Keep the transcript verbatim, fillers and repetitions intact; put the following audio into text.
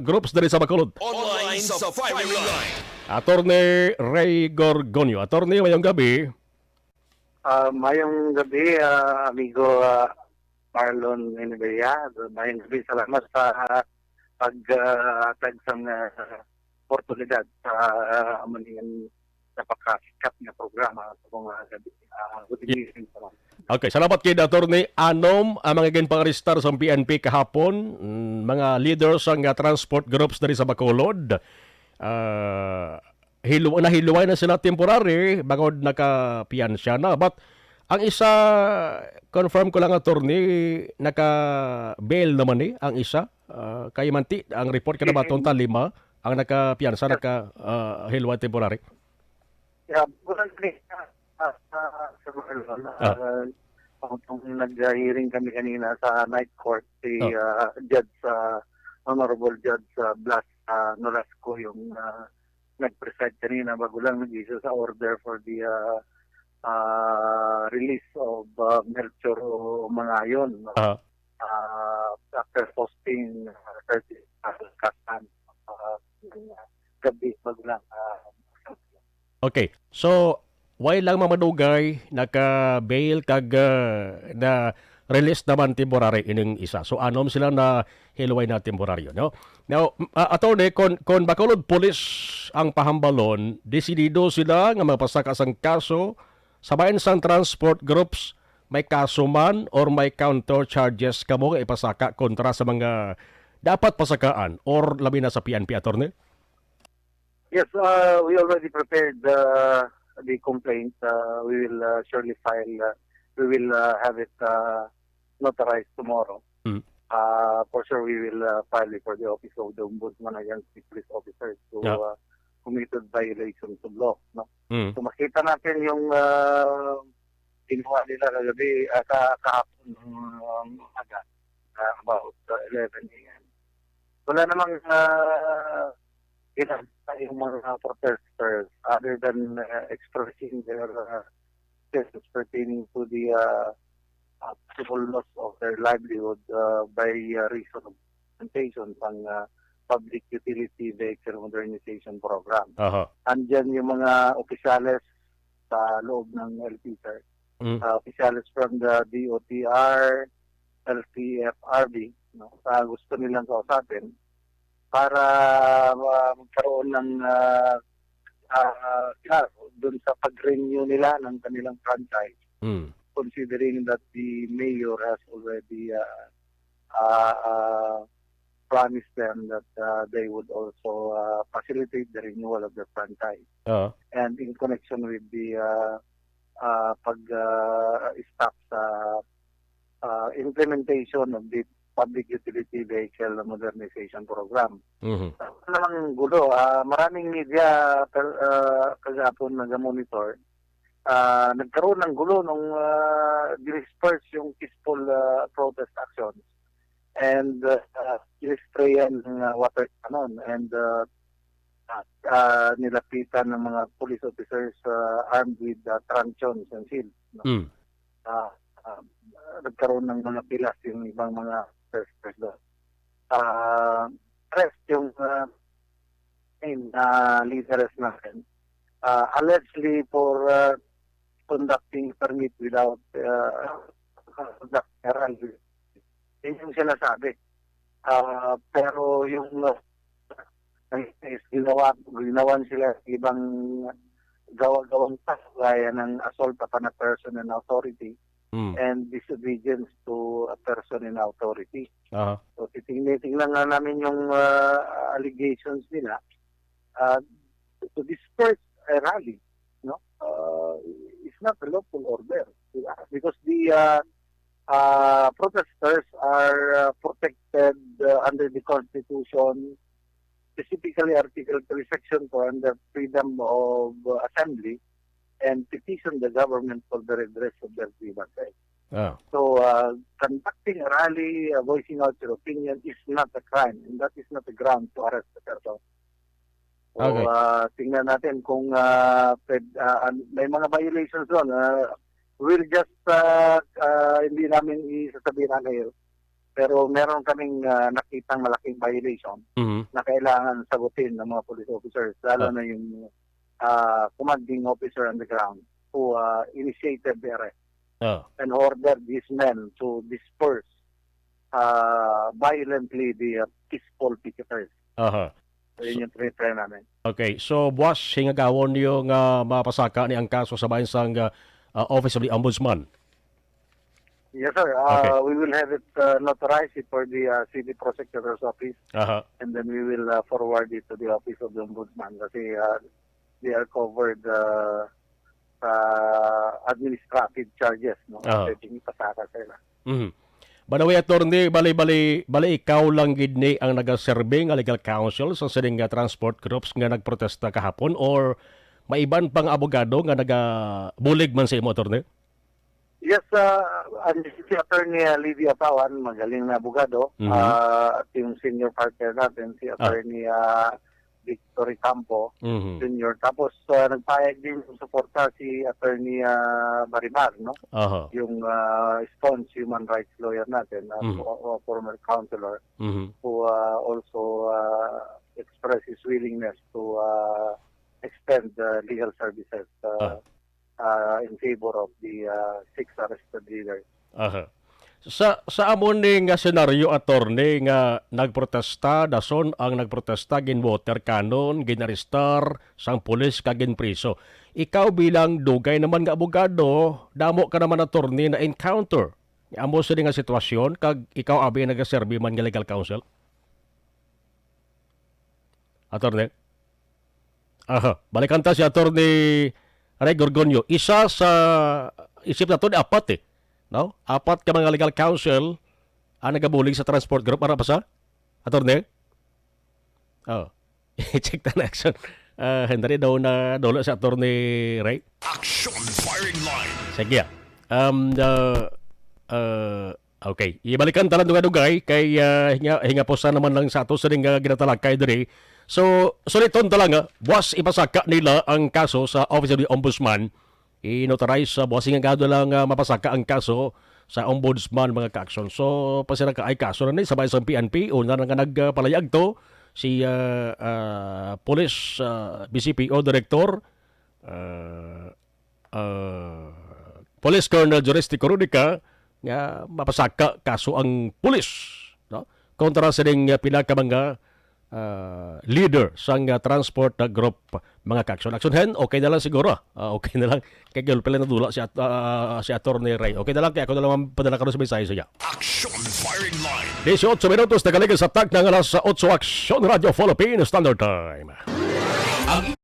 groups diri sa Bacolod. Online sa firing line. Attorney Ray Gorgonio. Attorney, mayong gabi. Ah, mayong gabi, ah, amigo, ah, Marlon Eneberia. Mayong gabi. Salamat sa pag, ah, hatag sang, ah, oportunidad sa, ah, amo ning napakasikat nga programa sa mga gabi. Ah, good evening, salamat. Okay, salamat kay Attorney. Anom ang mga ginpangarestar sa P N P kahapon, mm, mga leaders sang, ah, transport groups diri sa Bacolod. Ah, hilu-, nahiluway na sila temporary, bangod nakapiyansa na. But ang isa, confirm ko lang, Attorney, naka-bail naman ni ang isa. Ah, kay manti, ang report ka na ba, Mm-mm. Tonta, lima ang nakapiyansa, Yes. naka, ah, hiluway temporary. Yeah, currently, ah, ah, ah, Sir Marlon, Ah. ah, kung, kung nag-hearing kami kanina sa night court, si, Ah. ah, Judge, ah, Honorable Judge, ah, Blas, ah, Nolasco yung, ah, nag-preside kanina bago lang nag-issue sa order for the, ah, ah, release of, ah, Melchor Mangayon, no? Ah. Ah, after posting, ah, thirty, ah, kasan, ah, gabi bago lang, ah, Okay. So, way lang mamadugay, naka-bail kag, ah, na-release naman temporary ining isa. So, anom sila na hiluway na temporaryo, no? Now, m-, ah, Attorney, kon, kon Bacolod Police ang pahambalon, desidido sila nga magpasaka sang kaso, sa bahin sang transport groups, may kaso man or may counter charges kamo nga ipasaka kontra sa mga dapat pasakaan or labi na sa P N P, Attorney? Yes, uh, we already prepared, uh, the complaint. Uh, we will, uh, surely file, uh, we will, uh, have it, uh, notarized tomorrow. Mm. Uh, for sure, we will, uh, file it for the Office of the Ombudsman against the police officers who, Yeah. uh, committed violations of law, no? Mm. So, makita natin yung, uh, ginawa nila kagabi, uh, ka-, kahapon, um, umaga, uh, about, uh, eleven A M. Wala namang, uh, ginagawa yung mga protesters other than, uh, expressing their, uh, concerns pertaining to the, uh, uh, possible loss of their livelihood, uh, by, uh, reason of implementation sang, uh, Public Utility Vehicle Modernization Program. Aha. Andyan yung mga opisyales sa loob ng L P, sir. Mm. Uh, opisyales from the D O T R, L T F R B, no? Ah, gusto nilang kausapin para, ah, magkaroon ng, ah, ah, klaro dun sa pag-renew nila ng kanilang franchise, Mm. considering that the mayor has already, ah, ah, ah, promised them that, ah, they would also, ah, facilitate the renewal of the franchise. Oo. And in connection with the, ah, ah, pag, ah, stop sa, ah, implementation of the Public Utility Vehicle Modernization Program. Mhm. Wala namang gulo. Ah, maraming media per-, ah, kagahapon naga-monitor. Ah, nagkaroon ng gulo nung, ah, dinisperse yung peaceful, ah, protest actions. And, ah, dinisprayan ng, ah, water cannon. And, ah, ah, ah, nilapitan ng mga police officers, ah, armed with, ah, truncheons and shields, no? Mm. Ah, ah, nagkaroon ng mga pilas yung ibang mga protesters doon. Ah, arrest yung, ah, main, ah, leaders natin. Ah, allegedly for, ah, conducting permit without, ah, conducting a rally. Yun yung sinasabi. Ah, pero yung, ah, is ginawa, ginawan sila ng ibang gawa-gawang kaso gaya ng assault upon a person in authority Mm. and disobedience to a person in authority. Aha. So, titingnan, tingnan nga namin yung, ah, allegations nila. Ah, to disperse a rally, no? Ah, it's not a lawful order, di ba? Because the, ah, ah, protesters are, ah, protected, ah, under the Constitution, specifically Article three, Section four, under freedom of, ah, assembly and petition the government for the redress of their grievances. Ah. So, ah, conducting a rally, ah, voicing out your opinion is not a crime, and that is not a ground to arrest a person. So, Okay. ah, tingnan natin kung, ah, pwed-, ah, an-, may mga violations doon. Ah, we'll just, ah, ah, hindi namin isasabihin on air. Pero meron kaming, ah, nakitang malaking violation Mhm. na kailangan sagutin ng mga police officers, lalo Ah. na yung, ah, commanding officer on the ground who, ah, initiated the arrest Ah. and ordered his men to disperse, ah, violently the, ah, peaceful picketers. Aha. So, yun yung try namin. Okay. So, buwas, hingagawon niyo nga mapasaka ni ang kaso sa bahin sang, ah, ah, Office of the Ombudsman? Yes, sir. Okay. Uh, we will have it, uh, notarized for the, uh, city prosecutor's office. Aha. And then we will, uh, forward it to the office of the ombudsman kasi, uh, they are covered, uh, sa administrative charges, no? Aha. Pwedeng ipasaka sila. Mhm. By the way, attorney, bali, bali, bali ikaw lang gid ni ang nagaserbi nga legal counsel sa sining nga transport groups nga nagprotesta kahapon, or may iban pang abogado nga nagabulig man sa imo, attorney? Yes, uh, and si Attorney, uh, Livia Pawan, magaling na abogado, Mhm. uh, at yung senior partner natin, si Ah. Attorney, uh, Victory Campo Mhm. Junior. Tapos, uh, nagpahayag din ng suporta si Attorney, uh, Baribar, no? Aha. Yung, uh, staunch human rights lawyer natin, uh, Mhm. fo-, uh, former counselor, Mhm. who, uh, also, uh, expressed his willingness to, uh, extend, uh, legal services, uh, Ah. uh, in favor of the, uh, six arrested leaders. Aha. Sa, sa amo ni nga senaryo, attorney, nga nagprotesta, dason ang nagprotesta, gin-water cannon, gin-arestar sang pulis, kag ginpriso. Ikaw bilang dugay naman nga abogado, damo ka naman, attorney, na encounter amo sini nga sitwasyon, kag ikaw abi nagaserbi man nga legal counsel? Attorney? Aha, balikan ta si Attorney Ray Gorgonio. Isa sa, isip nato ni apat eh, no? Apat ka mga legal counsel ang nagabulig sa transport group. Ara pa sa? Attorney? Oh. I-check ta na, action. Ah, hindi daw na dolo si Attorney Ray. Action firing line. Sige. Um, the, uh, okay. Ibalikan ta lang dugay-dugay kay, ah, hinga-, hingapusan naman lang sa ato sa ning, ah, ginatalakay diri. So, suliton ta lang, ah, buwas ipasaka nila ang kaso sa Office of the Ombudsman. I-notarize sa buwas nga gado lang, ah, mapasaka ang kaso sa Ombudsman, mga ka-action. So, pasira ka ay kaso na ni, sabay sa P N P, una na nga nagpalayag to, si, ah, ah, Police, ah, B C P O Director, ah, ah, Police Colonel Juriste Corunica nga mapasaka kaso ang pulis, no? Kontra sa ning, ah, pila ka mga, ah, leader sang, ah, transport, ah, group, mga ka-action. Action Hen, okay na lang siguro, ah. Ah, okay na lang. Kay girl pala nadula si at-, ah, si Attorney Ray. Okay na lang, kaya ako na lang ang padala karon sa mensahe sa iya. Action firing line. Dieciocho minutos na kaligid sa tag ng alas otso, Action Radio Philippine Standard Time. Ang